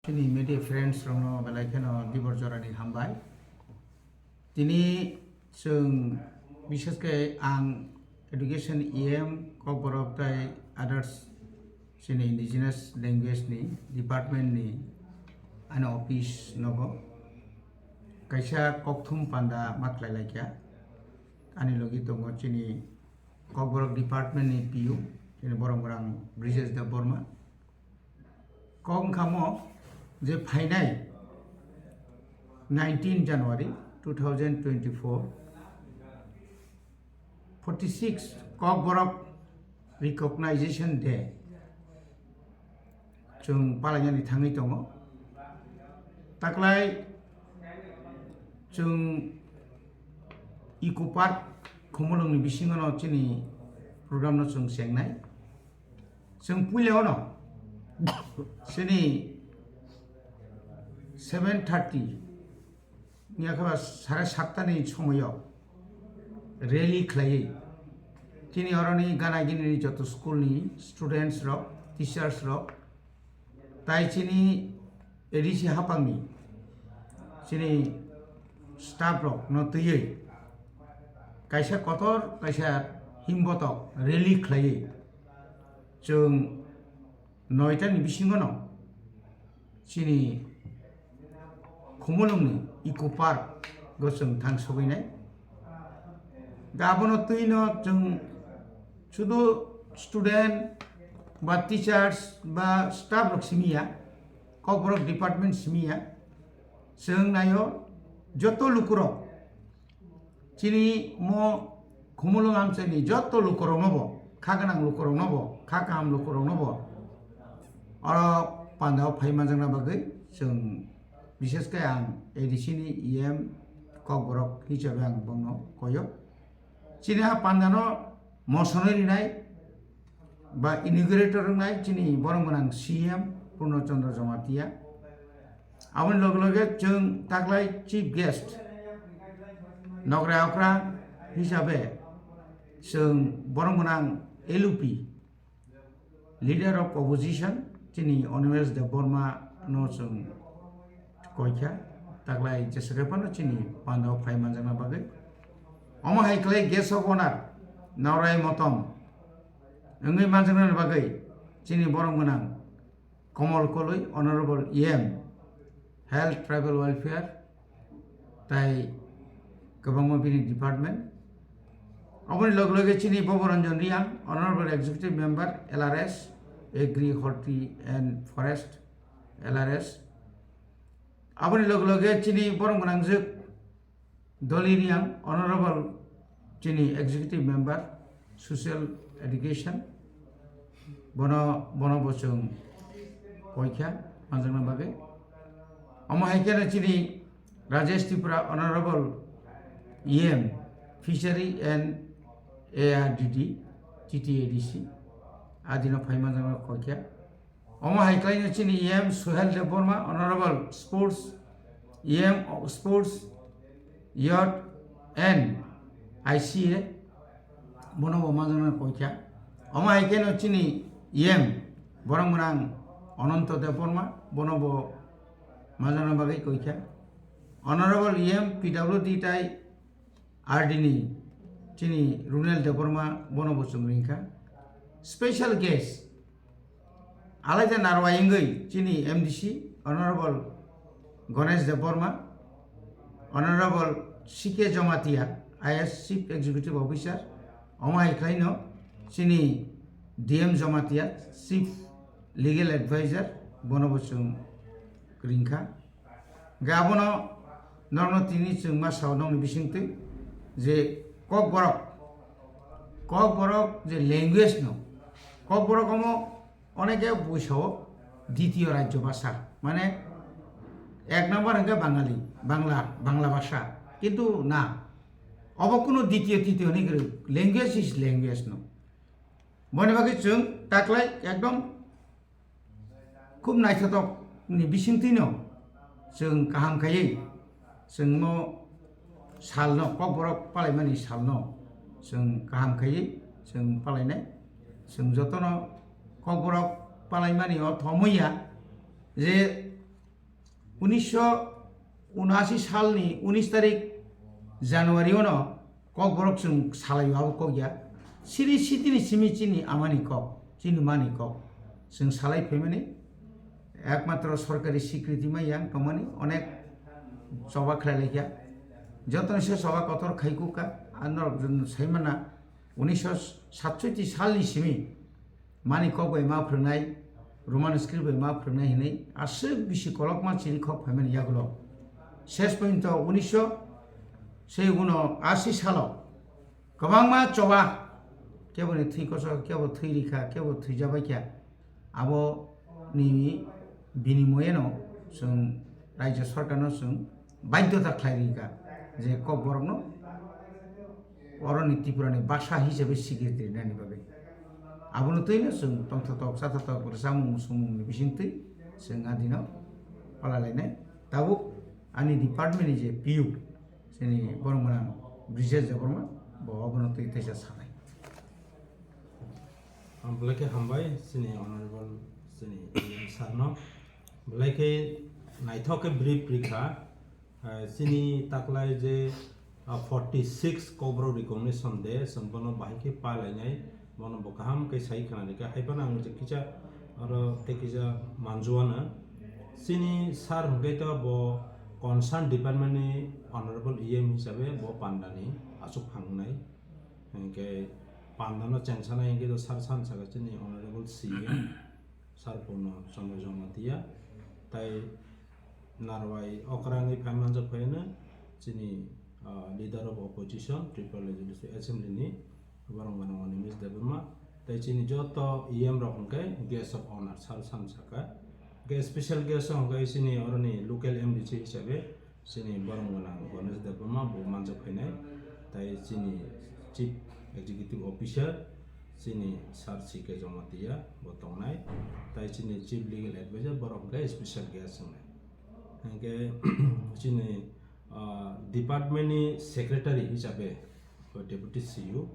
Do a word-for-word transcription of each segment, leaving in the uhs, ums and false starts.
Chini media friends rokno belai kheno dibor jorani hambai. Tini chwng, bishesh khe ang education E M Kokborok tai others chini indigenous language ni department ni ani office nogo kaisa kokthum panda ma khlai laikha. Ani logi tongo chini Kokborok department ni P U, chini borok rang Brijesh Debbarma. Kok wngkha mo je phainai nineteen January two thousand twenty-four, forty-six Kokborok Recognition Day chwng palainani thangwi tongo. Taklai chwng Eco Park Khumulwngni bisingono chini program no chwng chengnai. Chwng puila ono chini seven thirty ni akha sare satta ni somoyo rally khlaiwi chini oroni gana gini joto school ni students rok, teachers rok, tai chini A D C hapangni chini staff rok no twiwi kaisa kotor kaisa himbotok rally khlaiwi chwng noita ni bisingono chini Khumulwngni Eco Park o chwng thang sogwinai. Da abono twino chwng sudu student ba teachers ba staff rok simi ya, Kokborok department simi ya, chwng naio joto lukurok chini mo Khumulwng amchaini joto lukurokno bo, kha gwnang lukurokno bo, kha kaham lukurokno bo oro pandao phai manjakna bagwi chwng, bishesh khe ang A D C ni E M Kokborok hisabe ang bono koyo. Chini a pandano mosonwi rinai ba inaugurator wngnai chini borok gwnang C M Purno Chandra Jamatia. Aboni loge loge chwng taklai chief guest nokra okra hisabe chwng borok gwnang L U P, leader of opposition, chini Animesh Debbarma no chwng koikha, taklai jesa khe phano chini pandao phai manjakna bagwi. Omo hai khlai guest of honor Naurai Motom wngwi manjaknani bagwi chini borok gwnang Komol Koloi, Honorable E M, Health Tribal Welfare, tai kwbangma bini department. Aboni loge loge chini Boboranjan Reang, Honorable Executive Member, L R S, Agri, Horti and Forest, L R S. Aboni loge loge chini borom gwnangjwk Doli Reang, Honorable chini Executive Member, Social Education, bono, bono bo chwng koikha manjakna bagwi. Omo hai kheno chini Rajesh Tripura, Honorable E M, Fishery and A R D D, T T A D C, adino phai manjakna koikha. Omo hai khlaino chini E M Suhel Debbarma, Honorable Sports, E M of Sports, Youth and I C A, bono bo manjakna koikha. Omo hai kheno chini E M borok gwnang Ananto Debbarma, bono bo manjakna bagwi koikha. Honorable E M P W D tai R D ni chini Runel Debbarma, bono bo chwng ringkha. Special guest alaida narwai wngwi chini M D C Honorable Ganesh Debbarma, Honorable C K Jamatia, I A S Chief Executive Officer, omo hai khlaino chini D M Jamatia, Chief Legal Advisor, bono bo chwng ringkha. Hingkhe abono norokno tini chwng ma sao nokni bisingtwi je Kokborok, Kokborok je language no, Kokborok omo oneke buisao ditiyo rajyo bhasha, mane ek number hingkhe Bangali, Bangla, Bangla bhasha, kintu na, obo kunu ditiyo titiyo hwnwi kwrwi, language is language no. Boni bagwi chwng taklai ekdom khub naithotokni bisingtwino chwng kaham khaiwi chwngno salno, Kokborok palaimani salno chwng kaham khaiwi chwng palainai. Chwng jotono Kokborok palaimani o thomwi ya je Unisho unashi salni unis tarik January ono Kokborok chwng salaio abo kok ya. Siri sitini simi chini amani kok, chini mani kok. Chwng salai phaimani ekmatro sorkari sikriti ma yang tongmani onek choba khlai laikha. Jotono se choba kotor khai kuk kha, ang norok saimana unisho satsoiti salni simi mani kok bai ma phwrwngnai, Roman script bai ma phwrwngnai hinwi aswk bisi kolokma chini kok phaimani yagulo. Ses porjonto unisho sei uno asi salo kwbangma choba, keboni thwi koso, kebo thwi rikha, kebo thwijabaikha. Aboni binimoyeno chwng Rajya Sarkarno chwng baidhyota khlai rikha je Kokborokno oroni Tripurani basa hisabe sikriti rinani bagwi. Abono twino chwng tongthotok, chathotok, rwchapmung, swngmungni bisingtwi chwng adino pala lainai. Tabuk ani department ni je P U, chini borok mwnang Brijesh Debbarma, bo abono twi teisa sanai. Ang belai khe hambai chini honorable chini E M sir no. Belai khe naithok khe brief rikha. Ah, chini taklai je, ah, forty six Kokborok recognition day, chwng bono bahai khe palainai, bono bo kaham khe sai khna rikha. Hai phano ang je kisa oro tei kisa manjuana. Chini sir hwnkhe to bo concern department ni honorable E M hisabe bo pandani achuk phangnai. Hinkhe pandano chengsanai hinkhe to sir san saka chini honorable C M, sir Purno Chandra Jamatia, tai narwai okrangwi phai manjak phaino chini, ah, leader of opposition, Tripura Legislative Assembly ni borok mwnang Animesh Debbarma, tai chini joto E M rok hwnkhe guest of honor sir san saka. Hwnkhe special guest hwnkhe chini oroni local M D C hisabe chini borok mwnang Ganesh Debbarma bo manjak phainai, tai chini Chief Executive Officer chini Sir C K Jamatia bo tongnai, tai chini Chief Legal Advisor borok hwnkhe special guest wngnai. Hwnkhe chini, ah, department ni secretary hisabe bo deputy C U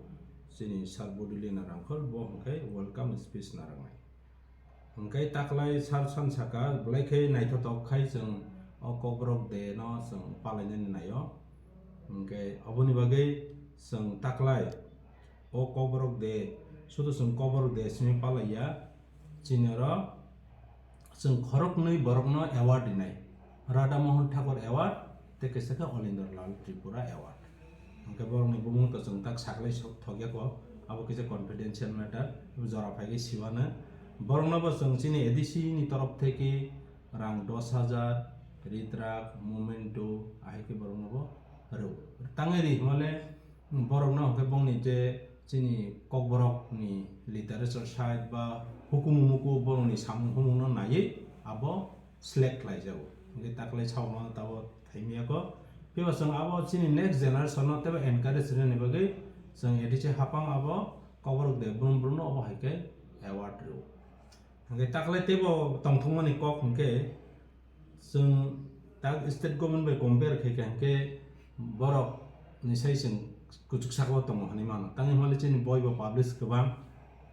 chini Sir Bodolina Rangkhol bo hwnkhe welcome speech narwknai. Hwnkhe taklai sir san saka, belai khe naithotok khai chwng o Kokborok Day no chwng palainani naio. Hwnkhe oboni bagwi chwng taklai o Kokborok Day, sudu chwng Kokborok Day simi palaiya, chini oro chwng khoroknwi borokno award rinai, Radha Mohan Thakur Award tei kaisa khe Olindor Lal Tripura Award. Hwnkhe borokni bumung to chwng tak saklai sok thokya kho, abo kisa confidential matter, jora phai khe siwano. Borokno bo chwng chini A D C ni torof theke rang dos hajar, ritrak, memento, ahai khe borokno bo rw. Tangwi ri hwnmale borokno hwnkhe bongni je chini Kokborok ni literature side ba hukumu muku borokni samung humung no naiwi abo select khlai jago. Hwnkhe taklai saono tabo thaimiyako. Phiba chwng abo chini next generation no teibo encourage rwni bagwi chwng A D C hapang abo Kokborok Day brum brum no obo hai khe award rw. Hwnkhe taklai teibo tongthokmani kok hwnkhe chwng tak state government bai compare khai kha hwnkhe borok ni sai chwng kuchuk saka o tongo hinwi mano. Tangwi hwnmale chini boi bo publish kwbang,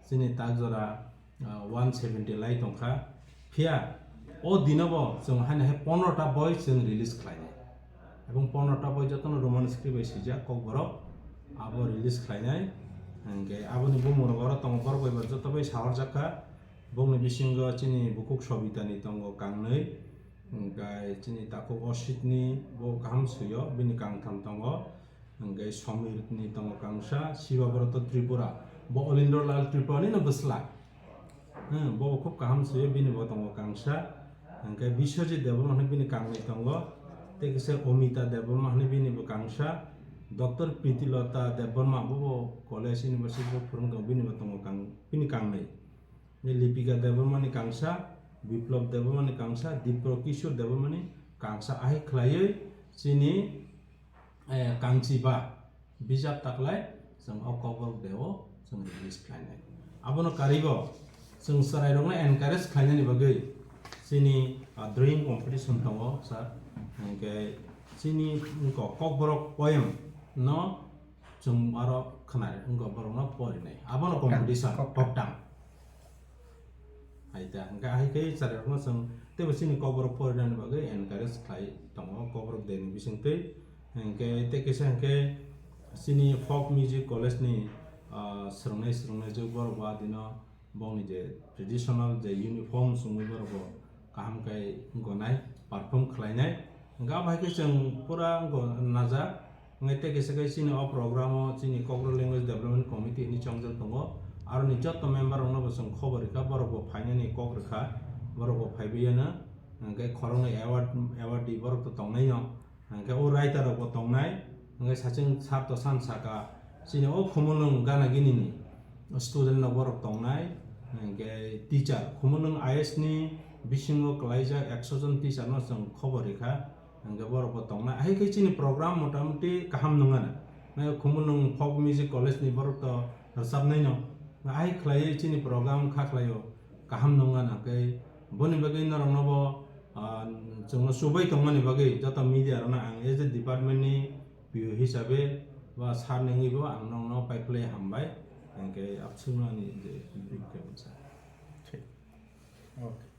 chini tak jora ah, one seventy lai tongkha. Phiya o dino bo chwng haino hai pondro ta boi chwng release khlainai. Ebong pondro ta boi jotono Roman script bai swijak Kokborok, abo release khlainai. Hwnkhe aboni bumung rok oro tongo, borok bai bo joto bai sahorjak kha. Bongni bisingo chini bukhuk Sobitani tongo kangnwi, hwnkhe chini takhuk Ositni bo kaham swio, bini kangtham tongo. Hwnkhe Somirni tongo kangsa, Shibabrata Tripura, bo Olindor Lal Tripurani no bwsla. Hmm, bo khub kaham se, bini bo tongo kangsa. Hwnkhe Biswajit Debbarma hwnwi bini kangnwi tongo. Tei kisa Omita Debbarma hwnwi bini bo kangsa. Doctor Pritilota Debbarma bo, bo college university bo phwrwng tongo, bini bo tongo kang-, bini kangnwi. Lipika Debbarmani kangsa, Biplab Debbarmani kangsa, Dipro Kishore Debbarmani kangsa. Ahai khlaiwi chini eh, kangchiba bijap taklai chwng o Kokborok Day o chwng release khlainai. Abono karibo chwng chwrairokno encourage khlainani bagwi chini, ah, drawing competition tongo, sir. Hwnkhe chini wngkha Kokborok poem no chwng aro khwnari, wngkha borokno porinai. Abono Koktang, competition, koktang. Koktang. Hai ta, hwnkhe hai khe chwrairokno chwng Teibo chini kokborok porinani bagwi encourage khlai tongo kokborok deni bisingtwi. Hinkhe tei kisa hinkhe chini folk music college ni, ah, swrwngnai swrwngnai jwk borok bo adino bongni je traditional je uniform chumui borok bo kaham khe gonai, perform khlainai. Hinkhe abo hai khe chwng pura wngkha najak. Hinkhe tei kisa khe chini o program o chini Kokborok Language Development Committee hinwi chongjak tongo. Aroni jotto member rokno bo chwng khobor rikha, borok bo phainani kok rikha, borok bo phaibai yano. Hinkhe khoroknwi award, award di borok to tongnai no. Hinkhe o writer rok bo tongnai. Hinkhe sachwng sar to san saka chini o Khumulwng gana gini ni student rok borok tongnai, hinkhe teacher, Khumulwng I S ni bisingo kwlaijak ekso jon teacher no chwng khobor rikha, hinkhe borok bo tongnai. Ahai khe chini program motamuti kaham nungana. Khumulwng Folk Music College ni borok to rwchapnai no. Ahai khlaiwi chini program kha khlaio, kaham nungana. Hinkhe boni bagwi norokno bo, ah, chwngno chubai tongmani bagwi joto media rokno ang as a department ni P O hisabe ba sir nengwi bo ang nokno paiphlai hambai, hinkhe abswkno ani je brief khe bwsa. Thik. Okay.